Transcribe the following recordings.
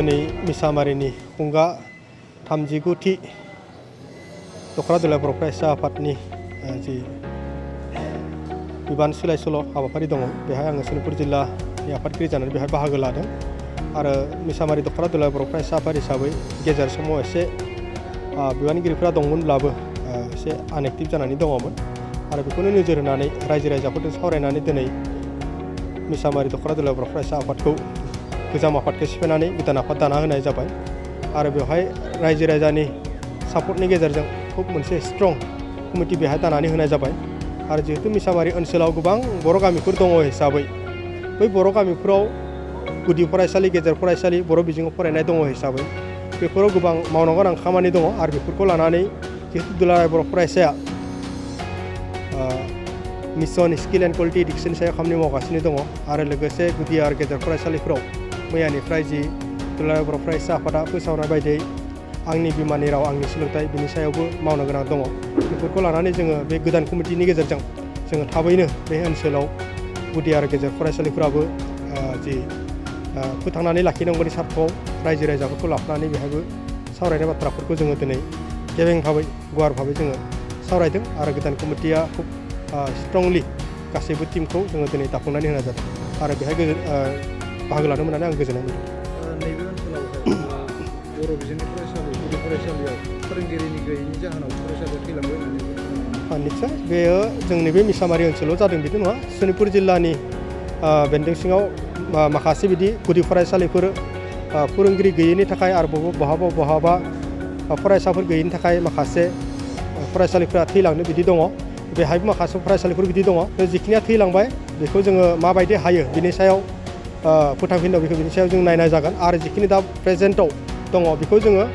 दिनै मिसामारिनि खुंगा 39थि दखरा दुलाराय बर' फरायसा आफादनि जि बिबान सोलाय सोल' हाबाफारि दङ बेहाय आङो सनितपुर जिल्लानि आफादगिरि जानानै बेहाय बाहागो लादों आरो मिसामारि दखरा दुलाराय बर' फरायसा आफाद हिसाबै गेजेर समाव एसे बिबानगिरिफोरा दंमोनब्लाबो एसे आनएक्टिभ जानानै दङमोन आरो बेखौनो नोजोर होनानै रायजो राजाफोरजों सावरायनानै दिनै मिसामारि दखरा दुलाराय बर' फरायसा आफादखौ गोजाम आफादखौ सिफायनानै गोदान आफाद दाना होनाय जाबाय आरो बेवहाय रायजो राजानि सापर्टनि गेजेरजों खुब मोनसे स्ट्रं कमिटि बेहाय दानानै होनाय जाबाय आरो जिहेतु मिसामारि ओनसोलाव गोबां बर' गामिफोर दङ हिसाबै बै बर' गामिफोराव गुदि फरायसालि गेजेर फरायसालि बर' बिजोङाव फरायनाय दङ हिसाबै बेफोराव गोबां मावनो गोनां खामानि दङ आरो बेफोरखौ लानानै जिहेतु दुलाराय बर' फरायसाया mission skill and quality education सायाव खामानि मावगासिनो दङ आरो लोगोसे गुदि आरो गेजेर फरायसालिफोराव मैयानिफ्राय जि दुलाराय बर' फरायसा आफादा फोसावनाय बायदियै आंनि बिमानि राव आंनि सोलोंथाइ बिनि सायावबो मावनो गोनां दङ बेफोरखौ लानानै जोङो बे गोदान कमिटिनि गेजेरजों जोङो थाबैनो बे ओनसोलाव गुदि आरो गेजेर फरायसालिफोराबो जि फोथांनानै लाखिनांगौनि सार्थआव रायजो राजाफोरखौ लाफानानै बेहायबो सावरायनाय बाथ्राफोरखौ जोङो दिनै गेबें भाबै गुवार भाबै जोङो सावरायदों आरो गोदान कमिटिया खुब स्ट्रंलि गासैबो टीमखौ जोङो दिनै दाफुंनानै होनाय जादों आरो बेहाय बाहागो लानो मोननानै आं गोजोननाय मोनदों। नैबे ओनसोलावहाय बर' बिजोंनि फरायसालि गुदि फरायसालियाव फोरोंगिरिनि गैयैनि जाहोनाव फरायसालिया थैलांबाय होननानै निस्सय बेयो जोंनि बे मिसामारि ओनसोलाव जादों बिदि नङा सनितपुर जिल्लानि बेन्दों सिङाव माखासे बिदि गुदि फरायसालिफोर फोरोंगिरि गैयैनि थाखाय आरो बहाबा फरायसाफोर गैयैनि थाखाय माखासे फरायसालिफोरा थैलांनो बिदि दङ बेहायबो माखासे फरायसालिफोर बिदि दङ जिखिनिया थैलांबाय बेखौ जोङो माबायदि हायो बिनि सायाव फोथांफिननो बेखौ बिनि सायाव जों नायनाय जागोन आरो जिखिनि दा प्रेजेन्टआव दङ बेखौ जोङो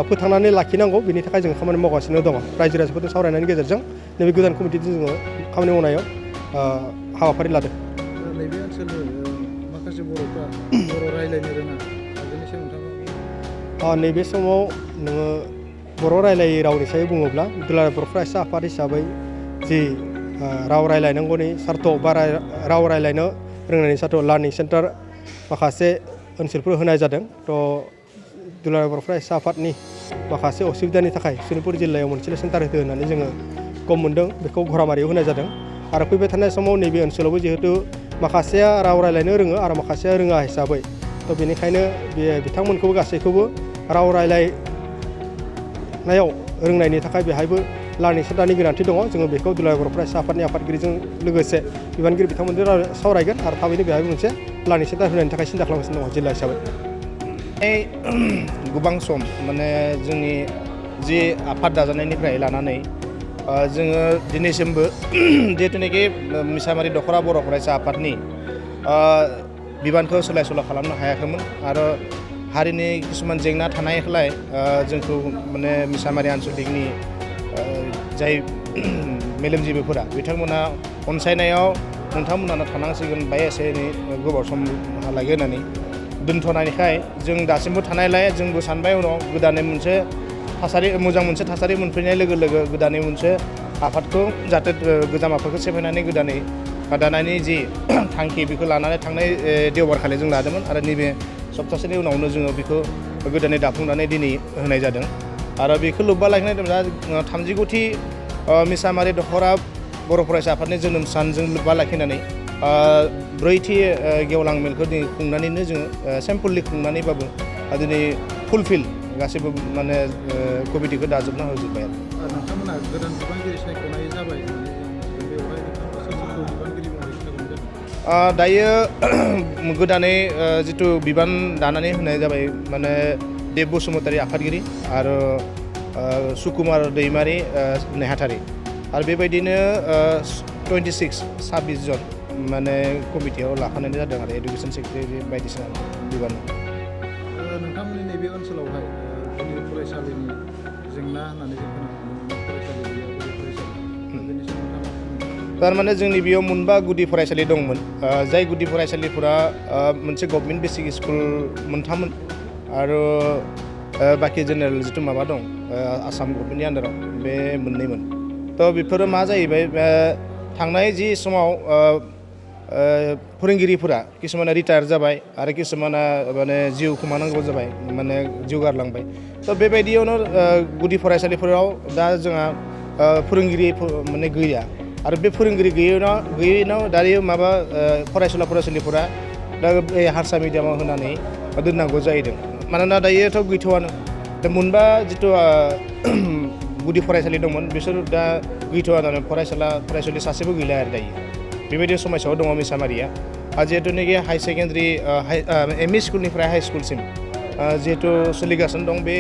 फोथांनानै लाखिनांगौ बिनि थाखाय जों खामानि मावगासिनो दङ रायजो राजाफोरजों सावरायनायनि गेजेरजों नैबे गोदान कमिटिजों जोङो खामानि मावनायाव हाबाफारि लादों। नैबे ओनसोलनि माखासे बर'फ्रा बर' रायज्लायनो रोङा बेनि सायाव नोंथाङा नैबे समाव नोङो बर' रायलायै रावनि सायाव बुङोब्ला दुलाराय बर' फरायसा आफाद हिसाबै जि राव रायलायनांगौनि सार्थआव बा राव रायलायनो रोंनायनि सार्थआव लार्निं सेन्टार माखासे ओनसोलफोर होनाय जादों थ' दुलाराय बर' फरायसा आफादनि माखासे असुबिदानि थाखाय सनितपुर जिल्लायाव मोनसे सेन्टार होदो होननानै जोङो गम मोनदों बेखौ घरामारियाव होनाय जादों आरो फैबाय थानाय समाव नैबे ओनसोलावबो जिहेतु माखासेया राव रायलायनो रोङो आरो माखासेया रोङा हिसाबै थ' बेनिखायनो बे बिथांमोनखौबो गासैखौबो राव रायलायनायाव रोंनायनि थाखाय बेहायबो लार्निं सेन्टारनि गोनांथि दङ जोङो बेखौ दुलाराय बर' फरायसा आफादनि आफादगिरिजों लोगोसे बिबानगिरि बिथांमोनजों सावरायगोन आरो थाबैनो बेहायबो मोनसे लार्निं सेन्टार होनायनि थाखाय सिन्था खालामगासिनो दङ जिल्ला हिसाबै। गोबां सम माने जोंनि जि आफाद दाजानायनिफ्राय लानानै जोङो दिनैसिमबो जिहेथुनाखि मिसामारि दखरा बर' फरायसा आफादनि बिबानखौ सोलाय सोल' खालामनो हायाखैमोन आरो हारिनि किसुमान जेंना थानायखाय जोंखौ माने मिसामारि आनसलिकनि जाय मेलेमजिबिफोरा बिथांमोना अनसायनायाव नोंथांमोनानो थानांसिगोन बाय एसे एनै गोबाव समहालागै होननानै दोनथ'नायखाय जों दासिमबो थानायलाय जोंबो सानबाय उनाव गोदानै मोनसे थासारि मोजां मोनसे थासारि मोनफैनाय लोगो लोगो गोदानै मोनसे आफादखौ जाहाथे गोजाम आफादखौ सेफायनानै गोदानै दानायनि जि थांखि बेखौ लानानै थांनाय देवबारखालि जों लादोंमोन आरो नैबे सप्तासेनि उनावनो जोङो बेखौ गोदानै दाफुंनानै दिनै होनाय जादों आरो बेखौ लोब्बा लाखिनाय दा 39थि मिसामारि दखरा बर' फरायसा आफादनि जोनोम सानजों लोब्बा लाखिनानै 4थि गेवलां मेलखौ दिनै खुंनानैनो जोङो सिम्पलि खुंनानैबाबो दिनै फुलफिल गासैबो माने कमिटिखौ दाजोबना होजोब्बाय आरो नोंथांमोना गोदान बिबानगिरि सायख'नाय जाबाय बेवहाय नोंथाङा सोरखौ बिबानगिरि महरै सायख'नाय जादों दायो गोदानै जिथु बिबान दानानै होनाय जाबाय माने देब बसुमतारी आफादगिरि आरो सुकुमार दैमारि नेहाथारि आरो बेबायदिनो 26 जन माने कमिटियाव लाफानाय जादों आरो एडुकेसन सेक्रेटारि बायदिसिना बिबान। नोंथांमोननि नैबे ओनसोलावहाय गुदि फरायसालिनि जेंना होननानै जों खोनानो मोनो फरायसालि गैया गुदि फरायसालि बेनि सायाव थारमाने जोंनि बेयाव मोनबा गुदि फरायसालि दंमोन जाय गुदि फरायसालिफोरा मोनसे गभर्नमेन्ट बेसिक स्कुल मोनथाममोन आरो बाखि जेनेरेल जिथु माबा दं आसाम गभर्नमेन्टनि आन्दाराव बे मोननैमोन थ' बेफोरो मा जाहैबाय थांनाय जि समाव फोरोंगिरिफोरा किसुमाना रिटायार जाबाय आरो किसुमाना माने जिउ खोमानांगौ जाबाय माने जिउ गारलांबाय थ' बेबायदियावनो गुदि फरायसालिफोराव दा जोंहा फोरोंगिरि माने गैया आरो बे फोरोंगिरि गैयैनाव दायो माबा फरायसुलिफोरा दा बे हारसा मिडियामाव होनानै दोननांगौ जाहैदों मानोना दायोथ' गैथ'आनो दा मोनबा जिथु गुदि फरायसालि दंमोन बिसोर दा गैथ'आ फरायसुलि सासेबो गैला आरो दायो बेबायदि समस्यायाव दङ मिसामारिया जिहेतुनाखि हाई सेकेन्डारि एम इ स्कुलनिफ्राय हाई स्कुलसिम जिहेतु सोलिगासिनो दं बे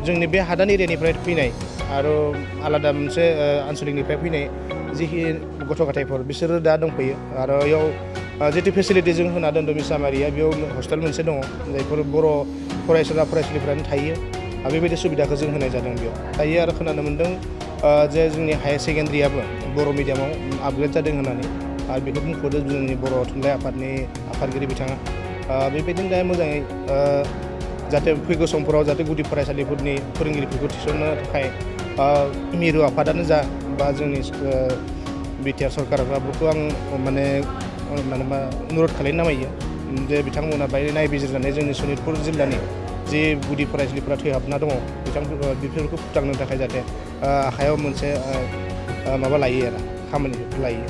जोंनि बे हादान एरियानिफ्राय फैनाय आरो आलादा मोनसे आनसलिकनिफ्राय फैनाय जिखि गथ' गथायफोर बिसोरो दा दंफैयो आरो बेयाव जितु फेसिलिटि जों होना दोनदों मिसामारिया बेयाव हस्टेल मोनसे दङ जायफोर बर' फरायसुलिफ्रानो थायो बेबायदि सुबिदाखौ जों होनाय जादों बेयाव दायो आरो खोनानो मोन्दों जे जोंनि हायार सेकेन्डारियाबो बर' मिडियामाव आपग्रेड जादों होननानै आरो बेखौ बुंख'दों जोंनि बर' थुनलाइ आफादनि आफादगिरि बिथाङा बेबायदिनो दा मोजाङै जाहाथे फैगौ समफोराव जाहाथे गुदि फरायसालिफोरनि फोरोंगिरिफोरखौ थिसननो थाखाय मिरु आफादानो जा बा जोंनि बिटिआर सरकाराबो आं माने अनुरद खालामनो नामायो जे बिथांमोना बाहाय नायबिजिरनानै जोंनि सनितपुर जिल्लानि जि गुदि फरायसालिफोरा थैहाबना दङ बेफोरखौ फोथांनो थाखाय जाहाथे आखायाव मोनसे माबा लायो आरो खामानि लायो